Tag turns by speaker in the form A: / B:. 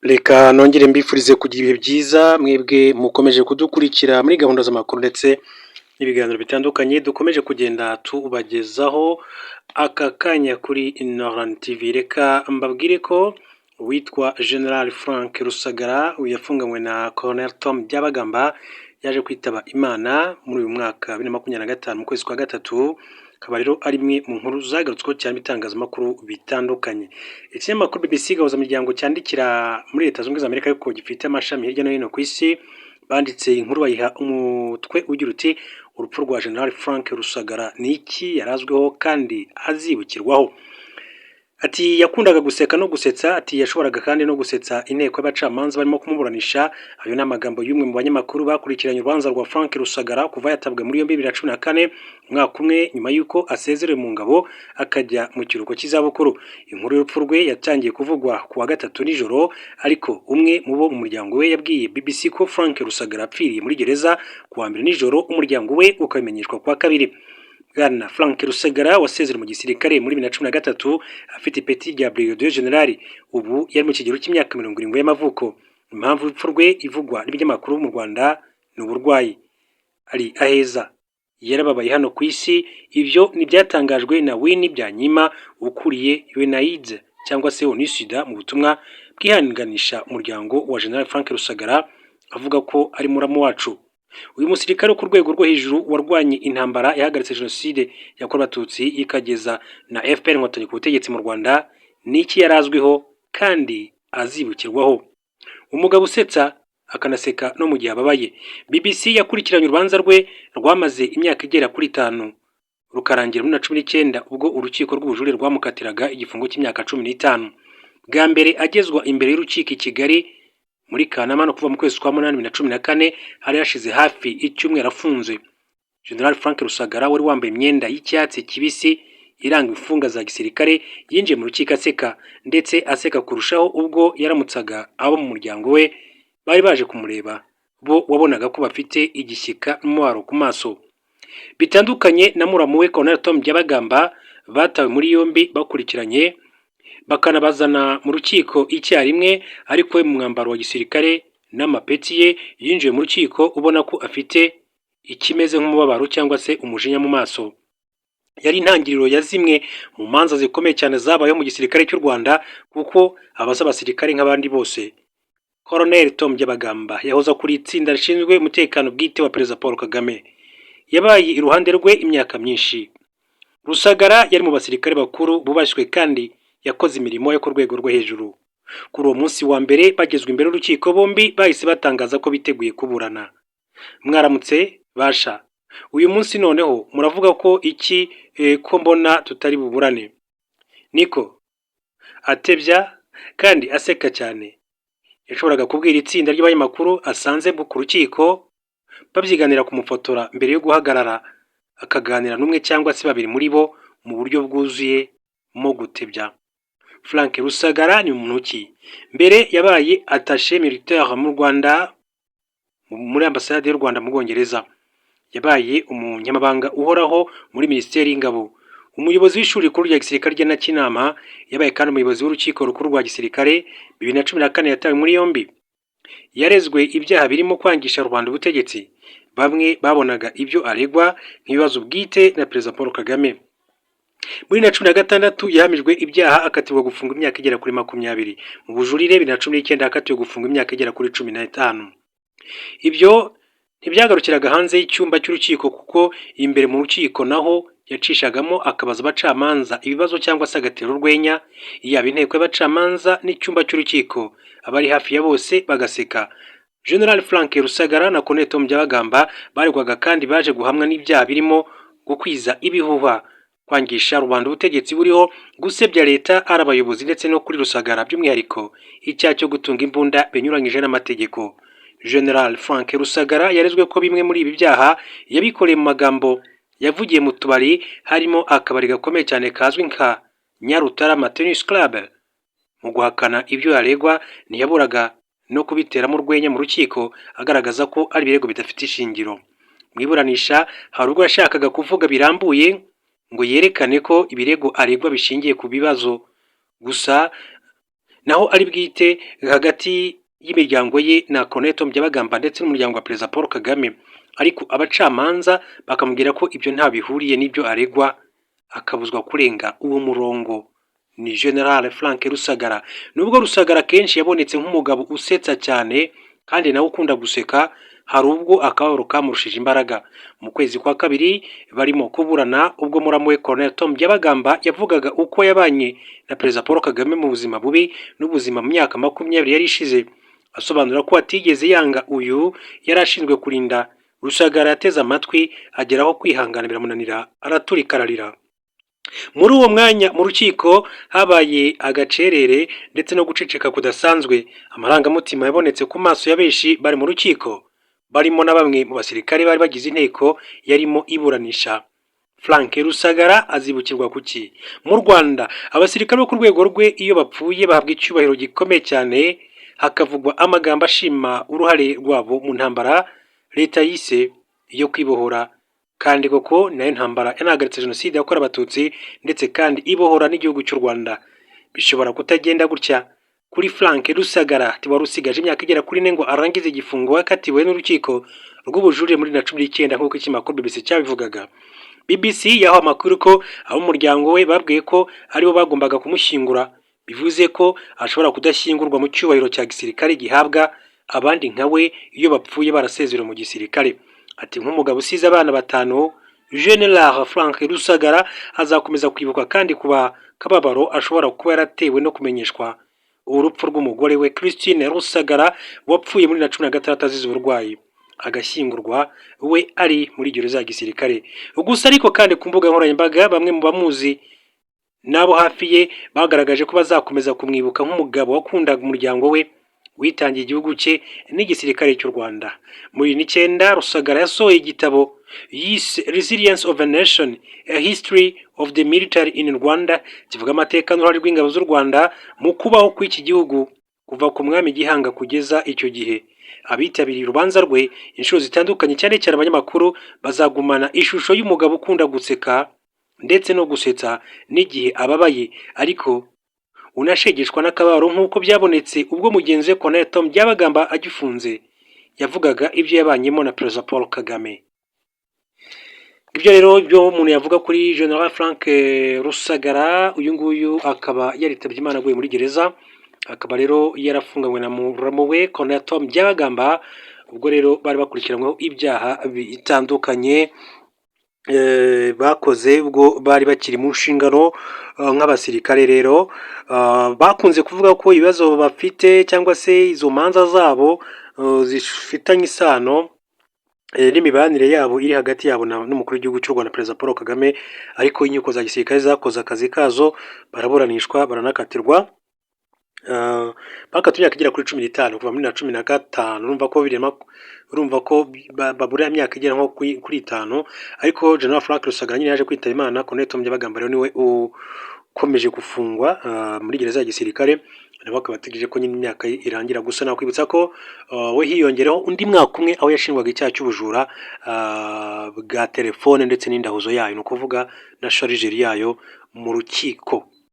A: Reka nongere mbifurize kugira ibihe byiza, mwebwe mukomeje kudukurikira muri gahunda z'amakuru ndetse n'ibiganiro bitandukanye dukomeje kugenda tubagezaho aka kanya kuri Noran TV. Reka mbabwire ko uwitwa General Frank Rusagara yafunganywe na Colonel Tom Byabagamba yaje kwitaba Imana muri uyu mwaka 2025 mu kwezi kwa gatatu, akaba rero ari imwe mu nkuru zagarutsweho cyane ibitangazamakuru bitandukanye. Ikinyamakuru BBC Gahuzamiryango cyandikira muri Leta Zunze Ubumwe za Amerika ariko gifite amashami hirya no hino ku isi, banditse inkuru bayiha umutwe ugira uti: "Urupfu rwa General Frank Rusagara ni iki yarazwiho kandi azibukirwaho?" Ati: "Yakundaga guseka no gusetsa." Ati: "Yashoboraga kandi no gusetsa inteko y'abacamanza barimo kumuburanisha." Ayo ni amagambo y'umwe mu banyamakuru bakurikiranye urubanza rwa Frank Rusagara kuva yatabwa muri yombi 2014, umwaka umwe nyuma y'uko asezerewe mu ngabo akajya mu kiruhuko cy'izabukuru. Inkuru y'urupfu rwe yatangiye kuvugwa ku wa gatatu nijoro, ariko umwe mu bo mu muryango we yabwiye BBC ko Frank Rusagara apfiriye muri gereza ku wa mbere nijoro, umuryango we ukabimenyeshwa ku wa kabiri. Bwana Frank Rusagara wasezerewe mu gisirikare muri 2013 afite ipeti rya Brigadier General, ubu yari mu kigero cy'imyaka 70 y'amavuko. Impamvu y'urupfu rwe ivugwa n'ibinyamakuru mu Rwanda ni uburwayi. Ari aheza, yarababaye hano ku isi. Ibyo ni ibyatangajwe na Winnie Byanyima ukuriye UNAIDS cyangwa se ONU-SIDA mu butumwa bwihanganisha umuryango wa General Frank Rusagara, avuga ko ari muramu wacu. Uyu musirikare wo ku rwego rwo hejuru warwanye intambara yahagaritse Jenoside yakorewe Abatutsi ikageza na FPR Inkotanyi ku butegetsi mu Rwanda, ni iki yari azwiho kandi azibukirwaho? Umugabo usetsa akanaseka no mu gihe ababaye. BBC yakurikiranye urubanza rwe rwamaze imyaka igera kuri 5, rukarangira muri 19 ubwo urukiko rw'ubujurire rwamukatiraga igifungo cy'imyaka 15. Bwa mbere agezwa imbere y'urukiko i Kigali muri Kanama, no kuva mu kwezi kwa munani 2014, hari hashize hafi icyumweru afunze. General Frank Rusagara wari wambaye imyenda y'icyatsi kibisi iranga imfungwa za gisirikare yinjiye mu rukiko aseka, ndetse aseka kurushaho ubwo yaramutsaga abo mu muryango we bari baje kumureba, bo wabonaga ko bafite igishyika n'umubabaro ku maso. Bitandukanye na muramu we Colonel Tom Byabagamba batawe muri yombi bakurikiranye bakanabazana mu rukiko icyarimwe, ariko we mu mwambaro wa gisirikare n'amapeti ye yinjiye mu rukiko ubona ko afite ikimeze nk'umubabaro cyangwa se umujinya mu maso. Yari intangiriro ya zimwe mu manza zikomeye cyane zabayeho mu gisirikare cy'u Rwanda, kuko abaza abasirikare nk'abandi bose. Colonel Tom Byabagamba yahoze akuriye itsinda rishinzwe umutekano bwite wa Perezida Paul Kagame. Yabaye iruhande rwe imyaka myinshi. Rusagara yari mu basirikare bakuru bubashywe kandi yakoze imirimo yo ku rwego rwo hejuru. Kuri uwo munsi wa mbere bagezwa imbere y'urukiko, bombi bahise batangaza ko biteguye kuburana. "Mwaramutse basha, uyu munsi noneho muravuga ko iki ko mbona tutari buburane?" Niko atebya kandi aseka cyane. Yashoboraga kubwira itsinda ry'abanyamakuru asanze ku rukiko babyiganira kumufotora mbere yo guhagarara akaganira n'umwe cyangwa se babiri muri bo mu buryo bwuzuye mo gutebya. Frank Rusagara ni muntu ki? Mbere yabaye attaché militaire mu Rwanda muri ambasade y'u Rwanda mu Bwongereza. Yabaye umunyamabanga uhoraho muri Minisiteri y'Ingabo, umuyobozi w'ishuri rikuru rya gisirikare rya Nyakinama, yabaye kandi umuyobozi w'urukiko rukuru rwa gisirikare. 2014 yatawe muri yombi. Yarezwe ibyaha birimo kwangisha rubanda ubutegetsi. Bamwe babonaga ibyo aregwa nk'ibibazo bwite na Perezida Paul Kagame. Muri 2016 yahamijwe ibyaha akatirwa gufungwa imyaka igera kuri 20. Mu bujurire 2019 yakatiwe gufungwa imyaka igera kuri 15. Ibyo ntibyagarukiraga hanze y'icyumba cy'urukiko, kuko imbere mu rukiko naho yacishagamo akabaza abacamanza ibibazo cyangwa se agatera urwenya, yaba inteko y'abacamanza n'icyumba cy'urukiko, abari hafi ya bose bagaseka. General Frank Rusagara na Colonel Tom Byabagamba baregwaga kandi baje guhamwa n'ibyaha birimo gukwiza ibihuha, kwangisha rubanda ubutegetsi buriho, gusebya leta ari abayobozi ndetse no kuri Rusagara by'umwihariko icyaha cyo gutunga imbunda binyuranyije n'amategeko. General Frank Rusagara yarezwe ko bimwe muri ibi byaha yabikoreye mu magambo yavugiye mu tubari, harimo akabari gakomeye cyane kazwi nka Nyarutarama Tennis Club. Mu guhakana ibyo yaregwa ntiyaburaga no kubiteramo urwenya mu rukiko, agaragaza ko ari ibirego bidafite ishingiro. Mu iburanisha hari ubwo yashakaga kuvuga birambuye ngo yerekane ko ibirego aregwa bishingiye ku bibazo gusa. Naho ari bwite hagati y'imiryango ye na Colonel Tom Byabagamba ndetse n'umuryango wa Perezida Paul Kagame, ariko abacamanza bakamubwira ko ibyo nta bihuriye n'ibyo aregwa, akabuzwa kurenga uwo murongo. Ni General Frank Rusagara. Nubwo Rusagara kenshi yabonetse nk'umugabo usetsa cyane kandi nawe ukunda guseka, hari ubwo akababaro kamurushije imbaraga. Mu kwezi kwa kabiri barimo kuburana, ubwo muramu we Colonel Tom Byabagamba yavugaga uko yabanye na Perezida Paul Kagame mu buzima bubi n'ubuzima mu myaka 20 yari ishize, asobanura ko atigeze yanga uyu yari ashinzwe kurinda. Rusagara yateze amatwi, ageraho kwihangana biramunanira, araturika ararira. Muri uwo mwanya mu rukiko habaye agacerere ndetse no guceceka kudasanzwe. Amarangamutima yabonetse ku maso ya benshi bari mu rukiko, barimo na bamwe mu basirikare bari bagize inteko yarimo iburanisha. Frank Rusagara azibukirwa kuki? Mu Rwanda, abasirikare bo ku rwego rwe iyo bapfuye bahabwa icyubahiro gikomeye cyane, hakavugwa amagambo ashima uruhare rwabo mu ntambara leta yise iyo kwibohora. Kandi koko nayo ntambara yanahagaritse Jenoside yakorewe Abatutsi, ndetse kandi ibohora n'igihugu cy'u Rwanda. Bishobora kutagenda gutya kuri Frank Rusagara wari usigaje imyaka igera kuri 4 ngo arangize igifungo yakatiwe n'urukiko rw'ubujurire muri 2019, nk'uko ikinyamakuru BBC cyabivugaga. BBC yahawe amakuru ko ab'umuryango we babwiye ko aribo bagombaga kumushyingura, bivuze ko ashobora kudashyingurwa mu cyubahiro cya gisirikare gihabwa abandi nka we iyo bapfuye barasezerewe mu gisirikare. Ati: "Nk'umugabo usize abana batanu, General Frank Rusagara azakomeza kwibuka kandi kuba kababaro ashobora kuba yaratewe no kumenyeshwa urupfu rw'umugore we Christine Rusagara, wapfuye muri 2016 azize uburwayi, agashyingurwa we ari muri gereza ya gisirikare." Gusa ariko kandi, ku mbuga nkoranyambaga bamwe mu bamuzi n'abo hafi ye bagaragaje ko bazakomeza kumwibuka nk'umugabo wakundaga umuryango we, witangiye igihugu cye n'igisirikare cy'u Rwanda. Muri 2009 Rusagara yasohoye igitabo yise Resilience of a Nation: A History of the Military in Rwanda, kivuga amateka n'uruhare rw'ingabo z'u Rwanda mu kubaho kw'iki gihugu kuva ku mwami Gihanga kugeza icyo gihe. Abitabiriye urubanza rwe inshuro zitandukanye, cyane cyane abanyamakuru, bazagumana ishusho y'umugabo ukunda guseka ndetse no gusetsa n'igihe ababaye, ariko unashegeshwa n'akababaro, nk'uko byabonetse ubwo mugenzi we Colonel Tom Byabagamba agifunze yavugaga ibyo yabanyemo na Perezida Paul Kagame. Ibyo rero byo umuntu yavuga kuri General Frank Rusagara. Uyu nguyu akaba yaritabye Imana aguye muri gereza, akaba rero yarafunganywe na muramu we Colonel Tom Byabagamba, ubwo rero bari bakurikiranyweho ibyaha bitandukanye bakoze ubwo bari bakiri mu nshingano nk'abasirikare. Rero bakunze kuvuga ko ibibazo bafite cyangwa se izo manza zabo zifitanye isano n'imibanire yabo iri hagati yabo n'umukuru w'igihugu cy'u Rwanda, Perezida Paul Kagame. Ariko inkiko za gisirikare zakoze akazi kazo, baraburanishwa, baranakatirwa, bakatiwe imyaka igera kuri 15 kuva muri 2015. Urumva ko babura imyaka igera nko kuri 5. Ariko General Frank Rusagara nyine yaje kwitaba Imana. Colonel Tom Byabagamba rero niwe ukomeje gufungwa muri gereza ya gisirikare, nawe akaba ategereje ko nyine imyaka ye irangira. Gusa nakwibutsa ko we hiyongereho undi mwaka umwe aho yashinjwaga icyaha cy'ubujura bwa telefone ndetse n'indahuzo yayo, ni ukuvuga na chargeur yayo mu rukiko.